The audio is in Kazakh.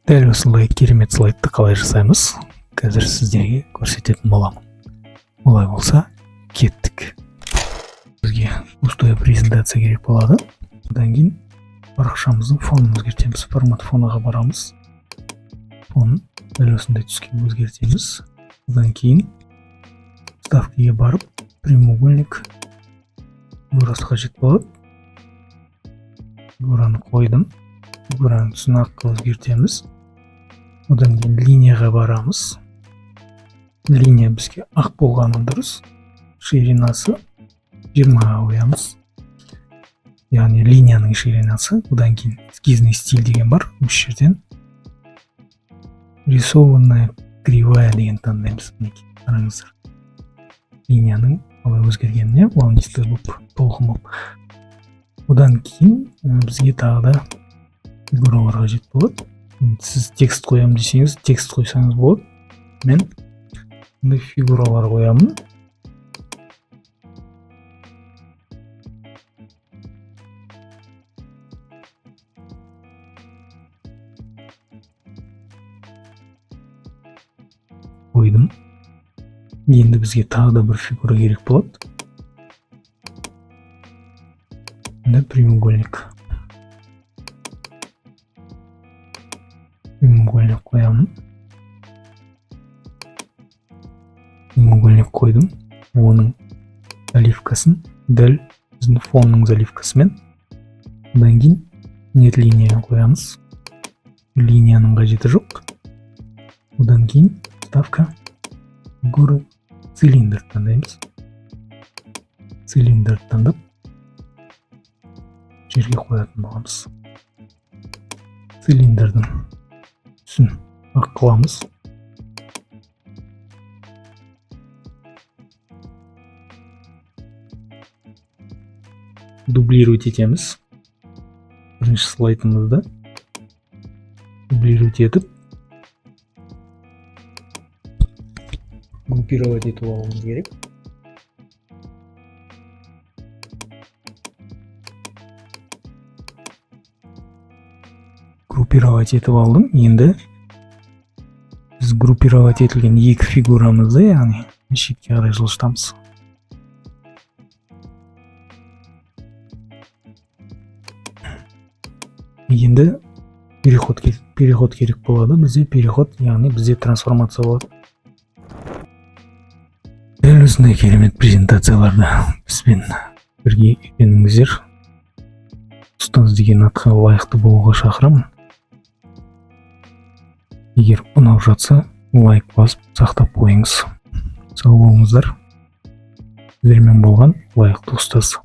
Дәл осындай керемет слайдты қалай жасаймыз, қазір сіздерге көрсететін боламын. Олай болса, кеттік. Бізге пустая презентация керек болады. Одан кейін парақшамыздың фонын өзгертеміз. Формат фонаға барамыз. Фон дәл осындай түске өзгертеміз. Одан кейін вставкаға барып, прямоугольник фигурасы қажет болады. Фигураны қойдым. Фигураның түсін аққа өзгертеміз. Одан кейін линияға барамыз. Линия бізге ақ болғаны дұрыс. Ширинасы 20-ға қоямыз. Яғни линияның ширинасы. Одан кейін эскизный стиль деген бар. Осы жерден рисованная кривая деген таңдаймыз. Мінекей, қараңыздар. Линияның қалай өзгергеніне, волнистый болып, толқын болып. Одан кейін бізге тағы да фигуралар қажет болады. Сіз текст қоямын десеңіз, текст қойсаңыз болады. Мен мындай фигуралар қоямын. Қойдым. Енді бізге тағы да бір фигура керек болады. Енді прямоугольник. Прямоугольник қоямын. Прямоугольник қойдым. Оның заливкасын дәл біздің фонның заливкасымен. Одан кейін нет линия қоямыз. Линияның қажеті жоқ. Одан кейін вставка фигуры цилиндр таңдаймыз. Цилиндр таңдап жерге қоятын боламыз. Цилиндрдің түсін ақ қыламыз. Дублировать етеміз. Бірінші слайдымызды дублировать етіп группировать етіп алуымыз керек. Группировать етіп алдым. Енді біз группировать етілген екі фигурамызды, яғни шетке қарай жылжытамыз. Енді переход керек болады. Бізде переход, яғни бізде трансформация болады. Дәл осындай керемет презентацияларды бізбен бірге үйреніңіздер. Ұстаз деген атқа лайықты болуға шақырамын. Егер ұнап жатса, лайк басып сақтап қойыңыз. Сау болыңыздар. Сіздермен болған лайықты ұстаз.